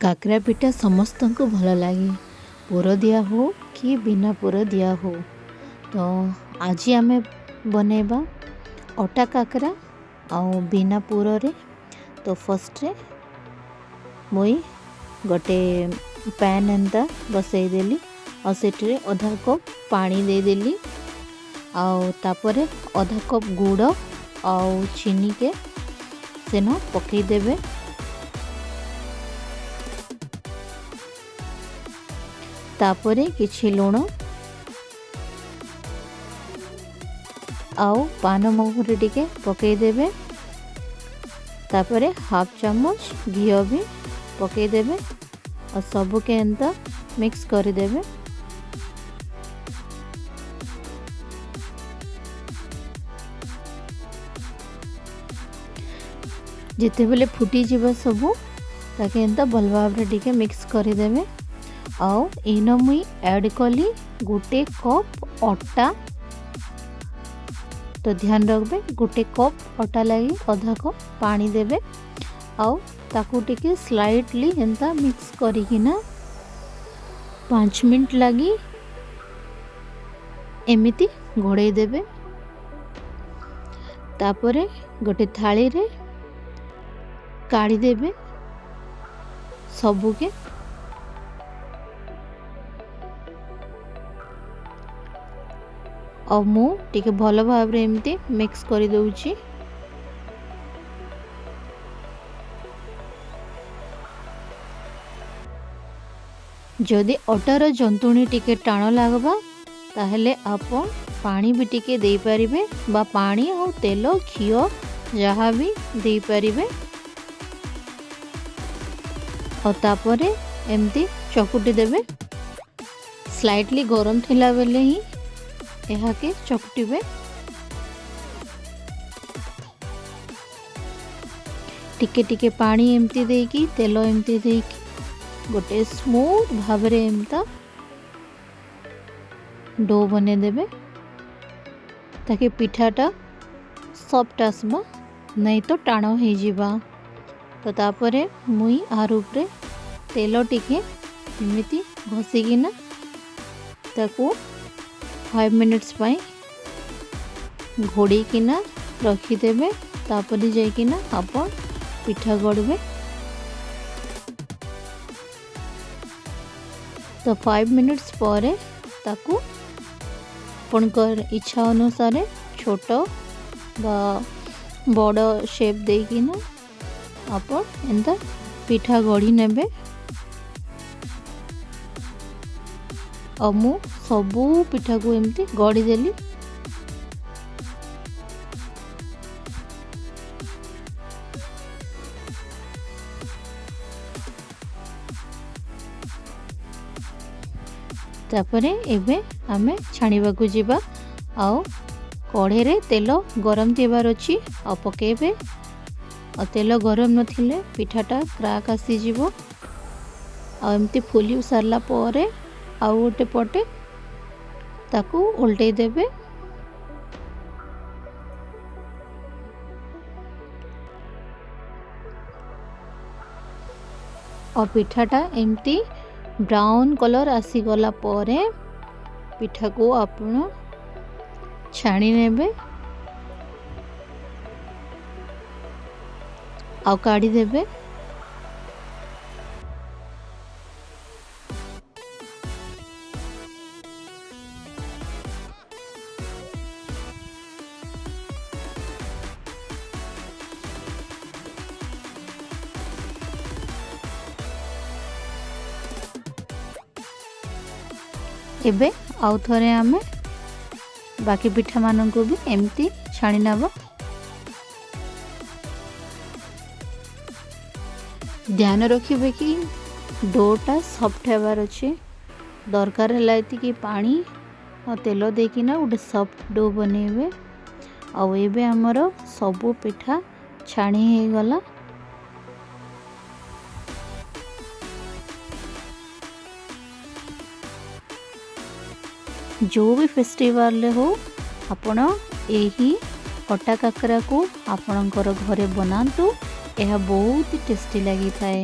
କାକରା ପିଠା ସମସ୍ତଙ୍କୁ ଭଲ ଲାଗେ, ପୁର ଦିଆ ହଉ କି ବିନା ପୁର ଦିଆ ହଉ। ତ ଆଜି ଆମେ ବନେଇବା ଅଟା କାକରା ଆଉ ବିନା ପୁରରେ। ତ ଫାର୍ଷ୍ଟରେ ମୁଇଁ ଗୋଟେ ପ୍ୟାନ୍ ଏନ୍ତା ବସେଇଦେଲି ଆଉ ସେଠିରେ ଅଧା କପ୍ ପାଣି ଦେଇଦେଲି ଆଉ ତାପରେ ଅଧା କପ୍ ଗୁଡ଼ ଆଉ ଚିନିକେ ସେନ ପକେଇଦେବେ। ତାପରେ କିଛି ଲୁଣ ଆଉ ପାନ ମହୁରି ଟିକେ ପକେଇଦେବେ। ତାପରେ ହାଫ୍ ଚାମଚ ଘିଅ ବି ପକେଇଦେବେ ଆଉ ସବୁକେ ଏନ୍ତା ମିକ୍ସ କରିଦେବେ। ଯେତେବେଳେ ଫୁଟିଯିବ ସବୁ ତାକେ ଏନ୍ତା ଭଲ ଭାବରେ ଟିକେ ମିକ୍ସ କରିଦେବେ। ଆଉ ଏଇନ ମୁଇଁ ଆଡ଼୍ କଲି 1 କପ୍ ଅଟା। ତ ଧ୍ୟାନ ରଖିବେ, 1 କପ୍ ଅଟା ଲାଗି ଅଧା କପ୍ ପାଣି ଦେବେ ଆଉ ତାକୁ ଟିକେ ସ୍ଲାଇଟଲି ଏନ୍ତା ମିକ୍ସ କରିକିନା 5 ମିନିଟ୍ ଲାଗି ଏମିତି ଘୋଡ଼େଇ ଦେବେ। ତାପରେ ଗୋଟେ ଥାଳିରେ କାଢ଼ିଦେବେ ସବୁକେ। ଆଉ ମୁଁ ଟିକେ ଭଲ ଭାବରେ ଏମିତି ମିକ୍ସ କରିଦେଉଛି। ଯଦି ଅଟାର ଜନ୍ତୁଣି ଟିକେ ଟାଣ ଲାଗବା ତାହେଲେ ଆପଣ ପାଣି ବି ଟିକେ ଦେଇପାରିବେ, ବା ପାଣି ଆଉ ତେଲ ଘିଅ ଯାହା ବି ଦେଇପାରିବେ। ଆଉ ତାପରେ ଏମିତି ଚକୁଟି ଦେବେ। ସ୍ଲାଇଟଲି ଗରମ ଥିଲା ବେଲେ ହିଁ ଏହାକେ ଚକୁଟିବେ। ଟିକେ ଟିକେ ପାଣି ଏମିତି ଦେଇକି ତେଲ ଏମିତି ଦେଇକି ଗୋଟେ ସ୍ମୁଥ୍ ଭାବରେ ଏମିତା do ବନେଇଦେବେ, ତାକି ପିଠାଟା ସଫ୍ଟ ଆସବା, ନାଇଁ ତ ଟାଣ ହେଇଯିବା। ତ ତାପରେ ମୁଇଁ ଆର୍ ଉପରେ ତେଲ ଟିକେ ଏମିତି ଘଷିକିନା ତାକୁ 5 ମିନିଟ୍ସ ପାଇଁ ଘୋଡ଼େଇକିନା ରଖିଦେବେ। ତାପରେ ଯାଇକିନା ଆପଣ ପିଠା ଗଢ଼ିବେ। ତ 5 ମିନିଟ୍ସ ପରେ ତାକୁ ଆପଣଙ୍କର ଇଚ୍ଛା ଅନୁସାରେ ଛୋଟ ବା ବଡ଼ ସେପ୍ ଦେଇକିନା ଆପଣ ଏନ୍ତା ପିଠା ଗଢ଼ି ନେବେ। ଆଉ ମୁଁ ସବୁ ପିଠାକୁ ଏମିତି ଗଢ଼ିଦେଲି। ତାପରେ ଏବେ ଆମେ ଛାଣିବାକୁ ଯିବା। ଆଉ କଢ଼େଇରେ ତେଲ ଗରମ ଥିବାର ଅଛି ଆଉ ପକେଇବେ। ଆଉ ତେଲ ଗରମ ନଥିଲେ ପିଠାଟା କ୍ରାକ୍ ଆସିଯିବ। ଆଉ ଏମିତି ଫୁଲି ସାରିଲା ପରେ ଆଉ ଗୋଟେ ପଟେ ତାକୁ ଓଲଟେଇ ଦେବେ। ଆଉ ପିଠାଟା ଏମିତି ବ୍ରାଉନ୍ କଲର୍ ଆସିଗଲା ପରେ ପିଠାକୁ ଆପଣ ଛାଣି ନେବେ ଆଉ କାଢ଼ିଦେବେ। ଏବେ ଆଉ ଥରେ ଆମେ ବାକି ପିଠାମାନଙ୍କୁ ବି ଏମିତି ଛାଣି ନେବା। ଧ୍ୟାନ ରଖିବେ କି ଡୋଟା ସଫ୍ଟ ହେବାର ଅଛି। ଦରକାର ହେଲା ଏତିକି ପାଣି ଆଉ ତେଲ ଦେଇକିନା ଗୋଟେ ସଫ୍ଟ do ବନେଇବେ। ଆଉ ଏବେ ଆମର ସବୁ ପିଠା ଛାଣି ହେଇଗଲା। ଯେଉଁ ବି ଫେଷ୍ଟିଭାଲରେ ହଉ ଆପଣ ଏହି ଅଟା କାକରାକୁ ଆପଣଙ୍କର ଘରେ ବନାନ୍ତୁ, ଏହା ବହୁତ ଟେଷ୍ଟି ଲାଗିଥାଏ।